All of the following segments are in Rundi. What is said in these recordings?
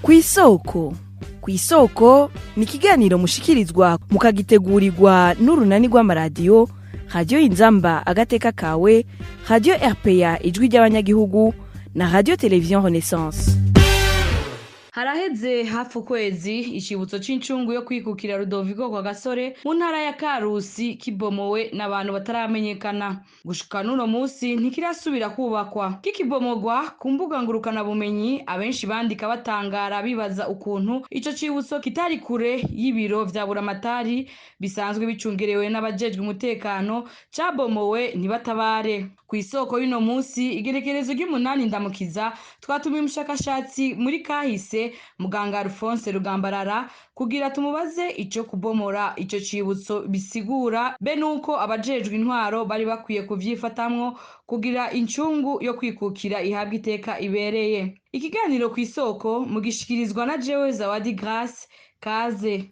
Kw'isoko. Kw'isoko ni ikiganiro mushikirizwa mukagitegurirwa n'urunani rw'amaradiyo Radiyo Inzamba Agateka Kawe, Radiyo RPA Ijwi ry'Abanyagihugu na Radiyo Televiziyo Renaissance. Haraheze hafi ukwezi icibutso c'incungu yo kwikukira Rudoviko Rwagasore mu ntara ya Karusi kibomowe n'abantu bataramenyekana. Gushika n'uno musi ntikirasubira kubakwa. Kikibomogwa, ku mbuga ngurukanabumenyi abenshi bandika batangara, bibaza ukuntu ico cibutso kitari kure y'ibiro vya Buramatari bisanzwe bicungerewe n'abajejwe umutekano cabomowe ntibatabare. Kw'isoko y'uno musi, igerekerezo ry'umunani Ndamukiza, twatumiye umushakashatsi muri kahise, muganga Alphonse Rugambarara, kugira tumubaze ico kubomora ico cibutso bisigura, be nuko abajejwe intwaro bari bakwiye kuvyifatamwo kugira incungu yo kwikukira ihabwa iteka ibereye. Ikiganiro Kw'isoko mugishikirizwa na jewe Zawadi Grace. Kaze.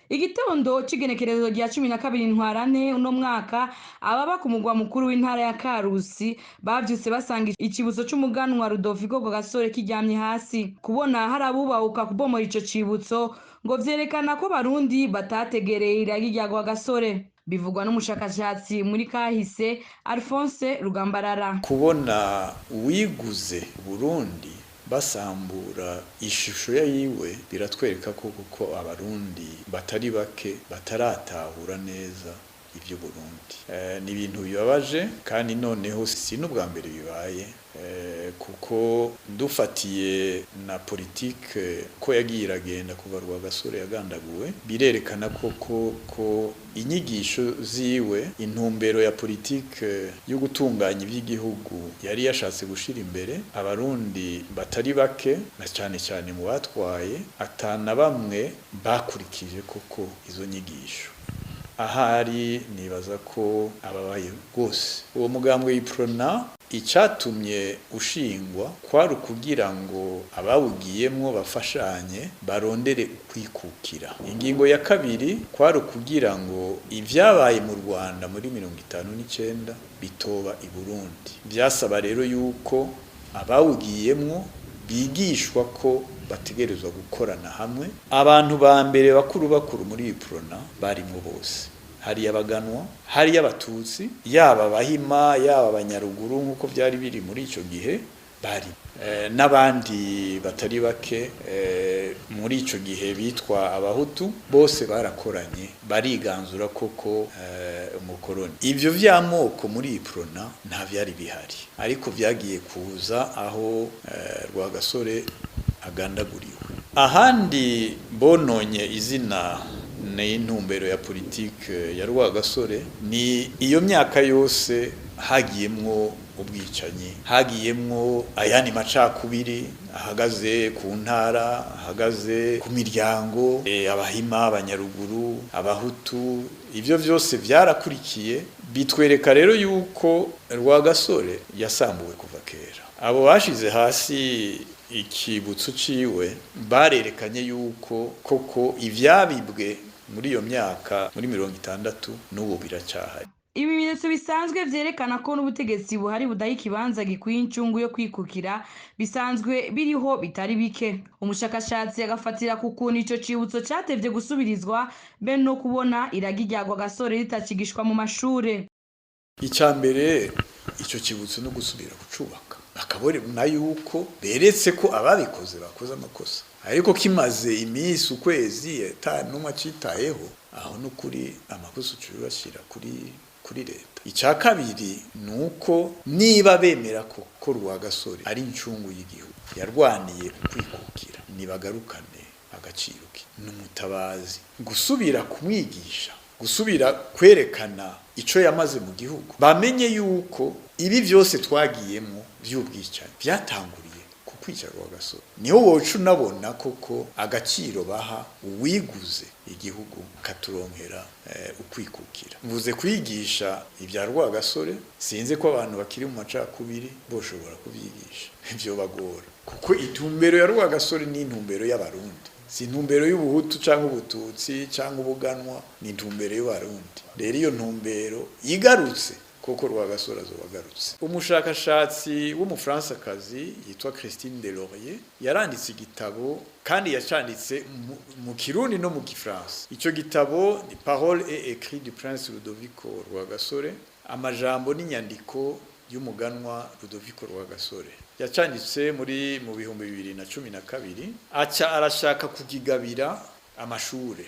Igitondo c'igenekerezo rya 12 Ntwarante uno mwaka, ababa ku mugwa mukuru w'intara ya Karusi bavyutse basanga icibutso c'umuganwa Rudoviko Rwagasore kiryamye hasi. Kubona hari abubahuka kubomora ico cibutso ngo vyerekana ko Barundi batategereye iragi rya Rwagasore. Bivugwa n'umushakashatsi muri kahise Alphonse Rugambarara. Kubona uwiguze Burundi basambura ishusho yiwe biratwereka ko kuko Abarundi batari bake bataratahura neza ivyo Burundi. Ni ibintu bibabaje, kandi noneho si n'ubwa mbere bibaye, kuko dufatiye na politike ko yagiye iragenda kuva Rwagasore yagandaguwe, birerekana koko ko inyigisho ziwe, intumbero ya politike yo gutunganya ivy'igihugu yari yashatse gushira imbere, Abarundi batari bake na cane cane mu batwaye atana bamwe bakurikije koko izo nyigisho. Ahari nibaza ko ababaye rwose. Uwo mugambwe Iprona, icatumye ushingwa kwari ukugira ngo abawugiyemwo bafashanye barondere ukwikukira. Ingingo ya kabiri kwari ukugira ngo ivyabaye mu Rwanda muri 59 bitoba i Burundi. Vyasaba rero yuko abawugiyemwo bigishwa ko bategerezwa gukorana hamwe. Abantu ba mbere bakuru bakuru muri Iprona barimwo bose, hari abaganwa, hari abatutsi, yaba abahima, yaba abanyaruguru nk'uko byari biri muri ico gihe bari, n'abandi batari bake muri ico gihe bitwa abahutu, bose barakoranye bariganzura koko umukoroni. Ivyo vy'amoko muri Iprona nta vyari bihari, ariko vyagiye kuza aho Rwagasore agandaguriwe. Ahandi bononye izina n'intumbero ya politike ya Rwagasore ni iyo myaka yose hagiyemwo ubwicanyi, hagiyemwo ayandi macakubiri ahagaze ku ntara, ahagaze ku miryango, abahima, abanyaruguru, abahutu. Ivyo vyose vyarakurikiye, bitwereka rero yuko Rwagasore yasambuwe kuva kera. Abo bashize hasi ikibutso ciwe barerekanye yuko koko ivyabibwe muri iyo myaka, muri 60, n'ubu biracahari. Ibimenyetso bisanzwe vyerekana ko n'ubutegetsi buhari budaha ikibanza gikwiye incungu yo kwikukira bisanzwe biriho bitari bike. Umushakashatsi agafatira ku kuntu ico cibutso catevye gusubirizwa, be no kubona iragi rya Rwagasore ritakigishwa mu mashure. Icya mbere, ico kibutso no gusubira kucubaka, bakabona yuko beretse ko ababikoze bakoze amakosa. Ariko kimaze iminsi, ukwezi, ata n'umwe acitayeho, aho n'ukuri amakosa uca kuri leta. Icya kabiri ni uko niba bemera ko Rwagasore ari incungu y'igihugu yarwaniye kwikukira, nibagarukane agaciro ke n'umutabazi, gusubira kumwigisha, gusubira kwerekana ico yamaze mu gihugu, bamenye yuko ibi vyose twagiyemo vy'ubwicanyi vyatanguriye ku kwica Rwagasore. Niho woca unabona koko agaciro baha uwiguze igihugu katuronkera ukwikukira. Mvuze kwigisha ibya Rwagasore, sinzi ko abantu bakiri mu macakubiri boshobora kubyigisha, ivyo bagora, kuko intumbero ya Rwagasore ni intumbero y'Abarundi, si intumbero y'ubuhutu cyangwa ubututsi cyangwa ubuganwa, ni intumbero y'Abarundi. Rero iyo ntumbero igarutse Koko Rwagasore azobagarutse. Umushakashatsi w'umufransakazi yitwa Christine Delaurier yaranditse igitabo, kandi yacanditse mu Kirundi no mu Gifaransa. Ico gitabo ni Parole et écrit du prince Ludovico Rwagasore, amajambo n'inyandiko y'umuganwa Ludovico Rwagasore. Yacanditse muri mu 2012, aca arashaka kugigabira amashure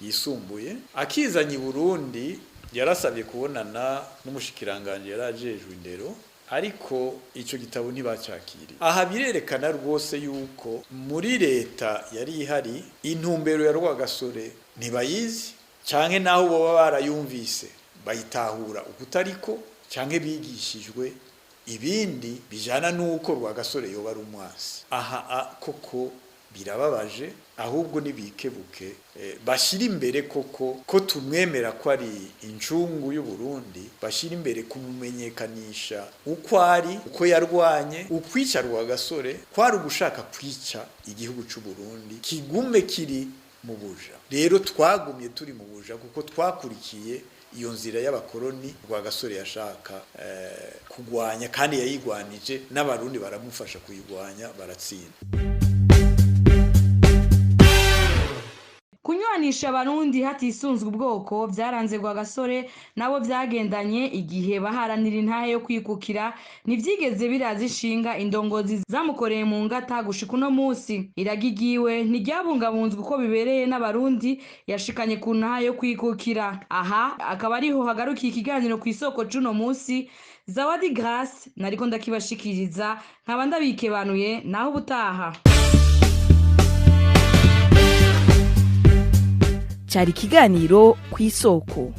yisumbuye. Akizanye i Burundi, yarasabye kubonana n'umushikiranganje yarajejwe indero, ariko ico gitabo ntibacakiriye. Aha birerekana rwose yuko muri leta yari ihari, intumbero ya Rwagasore ntibayizi, canke naho boba barayumvise bayitahura ukutariko, canke bigishijwe ibindi bijana n'uko Rwagasore yoba ari umwasi. Aha koko birababaje. Ahubwo nibikebuke, bashyira imbere koko ko tumwemera ko ari incungu y'u Burundi, bashyira imbere kumumenyekanisha uko ari, uko yarwanye. Ukwica Rwagasore kwari ugushaka kwica igihugu cy'u Burundi kigume kiri mu buja. Rero twagumye turi mu buja kuko twakurikiye iyo nzira y'abakoroni Rwagasore yashaka kugwanya, kandi yayigwanije n'Abarundi baramufasha kuyigwanya, baratsinda. Kunywanisha Abarundi hatisunzwe ubwoko byaranze Rwagasore nabo byagendanye igihe baharanira intahe yo kwikukira. Ntibyigeze biraza ishinga indongozi zamukoreye mu ngata gushika uno munsi. Iragigiwe ntiryabungabunzwe uko bibereye n'Abarundi yashikanye ku ntahe yo kwikukira. Aha akaba ariho hagarukiye ikiganiro Ku Isoko c'uno munsi. Zawadi Grace nariko ndakibashikiriza, nkaba ndabikebanuye. Naho ubutaha. Cyari ikiganiro Ku Isoko.